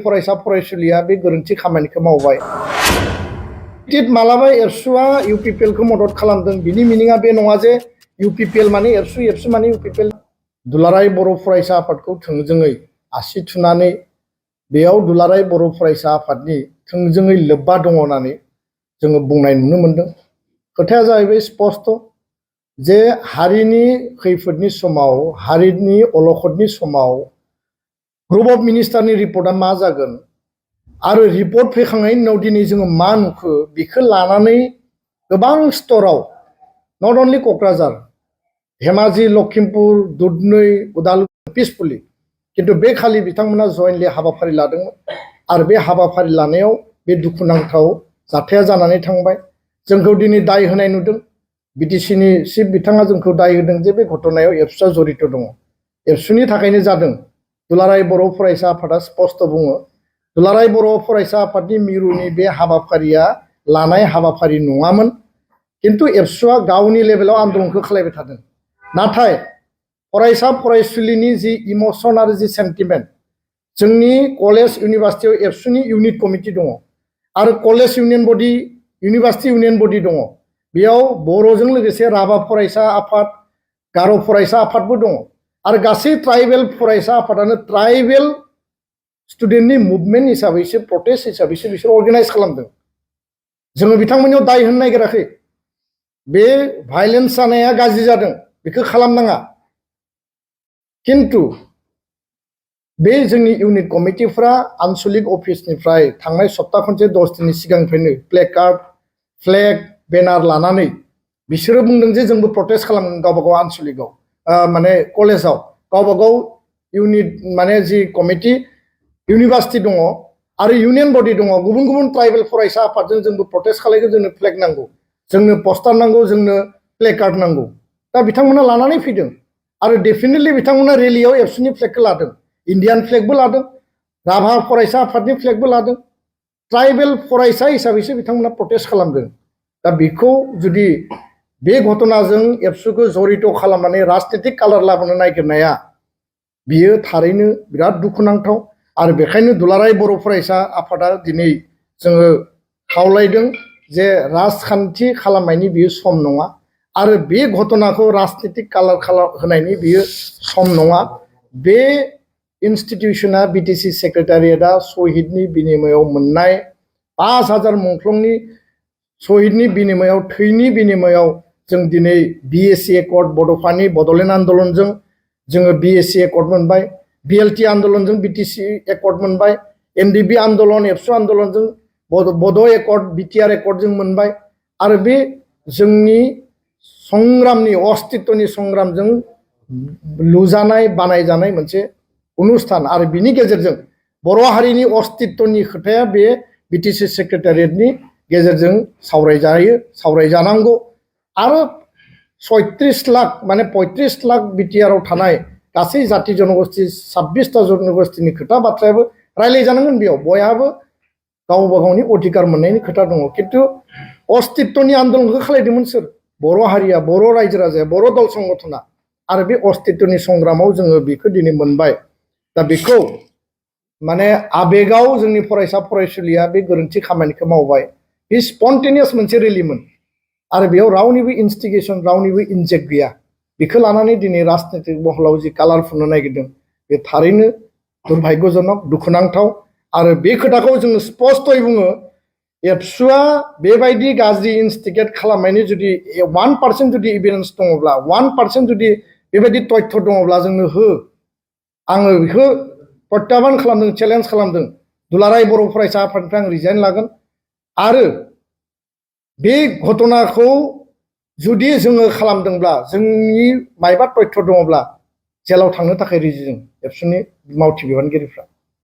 फरायसा फरायसुलिया बे गोरोन्थि खामानिखौ मावबाय मालाबा एबसुआ इउपिपिएल खौ मदद खालामदों बिनि मिनिङा बे नङा जे इउपिपिएल माने एबसु एबसु माने इउपिपिएल दुलाराय बर' फरायसा आफादखौ थोंजोङै आसि थुनानै बेयाव दुलाराय बर' फरायसा आफादनि थोंजोङै लोब्बा दङ होननानै जोङो बुंनाय नुनो मोनदों। खोथाया जाहैबाय स्पष्ट जे हारिनि खैफोदनि समाव हारिनि अलखदनि समाव ग्रुप अफ मिनिस्टारनि रिपर्टआ मा जागोन आरो रिपर्ट फैखांनायनि उनाव दिनै जोङो मा नुखो बेखौ लानानै गोबां स्तराव नट अनलि क'क्राझार धेमाजि लखिमपुर दुधनৈ उदालगुरि पिसफुलि किन्तु बे खालि बिथांमोना जयेन्टलि हाबाफारि लादोंमोन आरो बे हाबाफारि लानायाव बे दुखुनांथाव जाथाया जानानै थांबाय। जोंखौ दिनै दाय होनाय नुदों। बिटिसिनि चिफ बिथाङा जोंखौ दाय होदों जे बे घटनायाव एबसुआ जड़ित दङ। एबसुनि थाखायनो जादों। दुलाराय बर' फरायसा आफादा स्पष्ट बुङो दुलाराय बर' फरायसा आफादनि मिरुनि बे हाबाफारिया लानाय हाबाफारि नङामोन किन्तु एबसुआ गावनि लेभेलाव आन्दलनखौ खालामबाय थादों। नाथाय फरायसा फरायसुलिनि जि इमोशन आरो जि सेन्टिमेन्ट जोंनि कलेज इउनिभार्सिटियाव एबसुनि इउनिट कमिटि दङ आरो कलेज इउनियन बडि इउनिभार्सिटि इउनियन बडि दङ। बेयाव बर'जों लोगोसे राभा फरायसा आफाद गार' फरायसा आफादबो दङ आरो गासै ट्राइबेल फरायसा आफादानो ट्राइबेल स्टुडेन्टनि मुभमेन्ट हिसाबैसो प्रटेस्ट हिसाबैसो बिसोर अर्गानाइज खालामदों। जोङो बिथांमोननियाव दाय होनो नागिराखै। बे भायलेन्स जानाया गाज्रि जादों बेखौ खालामनाङा किन्तु बे जोंनि इउनिट कमिटिफ्रा आनसलिक अफिसनिफ्राय थांनाय सप्ता खनसे 10 दिननि सिगांनिफ्रायनो प्लेकार्ड फ्लेग बेनार लानानै बिसोरो बुंदों जे जोंबो प्रटेस्ट खालामगोन गावबा गाव आनसलिकआव माने कलेजाव गावबा गाव इउनिट माने जि कमिटि इउनिभार्सिटि दङ आरो इउनियन बडि दङ गुबुन गुबुन ट्राइबेल फरायसा आफादजों जोंबो प्रटेस्ट खालामगोन। जोंनो फ्लेग नांगौ, जोंनो पस्टार नांगौ, जोंनो प्लेकार्ड नांगौ। दा बिथांमोना लानानै फैदों आरो डेफिनेटलि बिथांमोना रेलियाव एबसुनि फ्लेगखौ लादों, इन्डियान फ्लेगबो लादों, राभा फरायसा आफादनि फ्लेगबो लादों। ट्राइबेल फरायसा हिसाबैसो बिथांमोना प्रटेस्ट खालामदों। दा बेखौ जुदि बे घटनाजों एबसुखौ जड़ित खालामनानै राजनीतिक कालार लाबोनो नागिरनाया बियो थारैनो बिराद दुखुनांथाव आरो बेखायनो दुलाराय बर' फरायसा आफादा दिनै जोङो खावलायदों जे राजखान्थि खालामनायनि बियो सम नङा आरो बे घटनाखौ राजनीतिक कालार होनायनि बियो सम नङा। बे इन्स्टिटिउसना बिटिसि सेक्रेटारियेटआ शहीदनि बिनिमयाव मोननाय 5000 मुंख्लंनि शहीदनि बिनिमयाव थैनि बिनिमयाव जों दिनै बिएसि एकर्ड बड'फानि बड'लेण्ड आन्दलनजों जोङो बिएसि एकर्ड मोनबाय, बिएलटि आन्दलनजों बिटिसि एकर्ड मोनबाय, एनडिबि आन्दलन एबसु आन्दलनजों बड' एकर्ड बिटिआर एकर्ड जों मोनबाय आरो बे जोंनि संग्रामनि अस्तित्वनि संग्रामजों लुजानाय बानायजानाय मोनसे अनुस्थान आरो बिनि गेजेरजों बर' हारिनि अस्तित्वनि खोथाया बे बिटिसि सेक्रेटारियेटनि गेजेरजों सावरायजायो, सावरायजानांगौ आरो 36 लाख माने 35 लाख बिटिआरआव थानाय गासै जाति जनगोष्ठी 26टा जनगोष्ठीनि खोथा बाथ्रायाबो रायलायजानांगोन। बेयाव बयहाबो गावबा गावनि अधिकार मोननायनि खोथा दङ किन्तु अस्तित्वनि आन्दलनखौ खालामदोंमोन सोर? बर' हारिया, बर' रायजो राजाया, बर' दल संगठना आरो बे अस्तित्वनि संग्रामाव जोङो बेखौ दिनै मोनबाय। दा बेखौ माने आबेगाव जोंनि फरायसा फरायसुलिया बे गोरोन्थि खामानिखौ मावबाय। बे स्पन्टेनियास मोनसे रेलिमोन आरो बेयाव रावनिबो इनस्टिगेसन रावनिबो इनजेक्ट गैया। बेखौ लानानै दिनै राजनीतिक महलाव जि कालार फुननो नागिरदों बे थारैनो दुर्भाग्यजनक दुखुनांथाव आरो बे खोथाखौ जोङो स्पष्टयै बुङो एबसुआ बेबायदि गाज्रि इनस्टिगेट खालामनायनि जुदि 1% जुदि एभिडेन्स दङब्ला 1% जुदि बेबायदि तथ्य दङब्ला जोंनो हो। आङो बेखौ प्रत्याबान खालामदों, चेलेन्ज खालामदों। दुलाराय बर' फरायसा आफादनिफ्राय आं रिजाइन लागोन आरो बे घटनाखौ जुदि जोङो खालामदोंब्ला जोंनि मायबा तथ्य दङब्ला जेलाव थांनो थाखाय रेडि जों एबसुनि मावथि बिबानगिरिफ्रा।